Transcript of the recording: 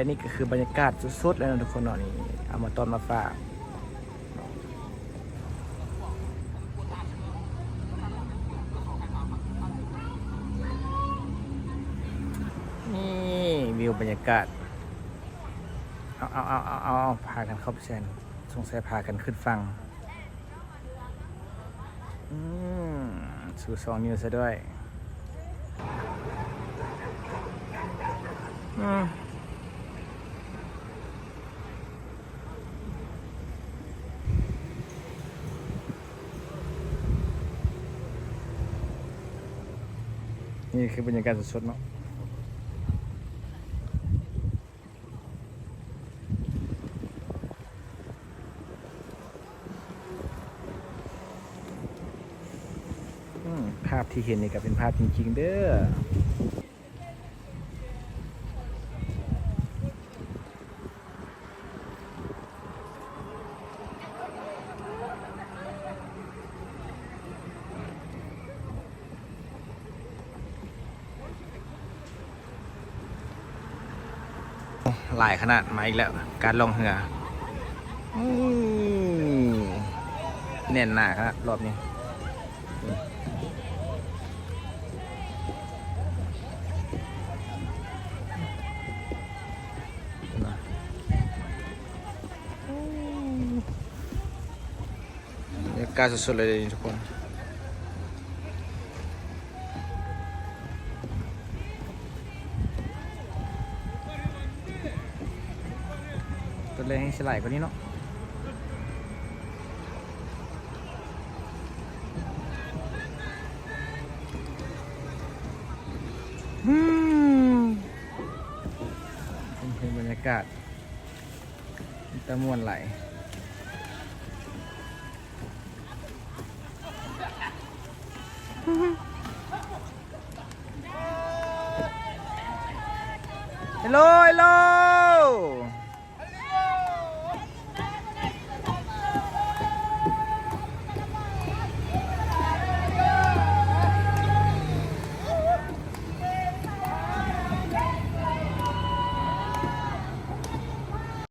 ແລະນີ້ກໍຄືບັນຍາກາດສົດໆເລີຍເນາະທຸກຄົນເນາະ ນີ້ເອົາມາຕ້ອນມາຝາກ. ນີ້ວິວບັນຍາກາດ ເອົາໆໆໆ ພາກັນເຂົ້າໄປແຊນ ສົງໄສພາກັນຂຶ້ນຝັ່ງ. ອືມ ຊູສອງນິ້ວຊະດ້ວຍ. ອືມ ນີ້ຄືບັນຍາກາດສົດໆເນາະ. ອືມ ພາບທີ່ເຫັນນີ້ກໍເປັນພາບຈິງໆເດີ. ຫຼາຍຂະໜາດ ມາອີກແລ້ວ ການລ່ອງເຮືອ. ອືມ ແໜ້ນໜາຂະໜາດລອບນີ້. ບັນຍາກາດສົດໆເລີຍເດ້ນີ້ທຸກຄົນ. ຕອນແລກແຮ່ງຊິຫຼາຍກວ່ານີ້ເນາະ. ອືມ ເປັນບັນຍາກາດ ຕາມ່ວນຫຼາຍ. ເຮໂລ ເຮໂລ.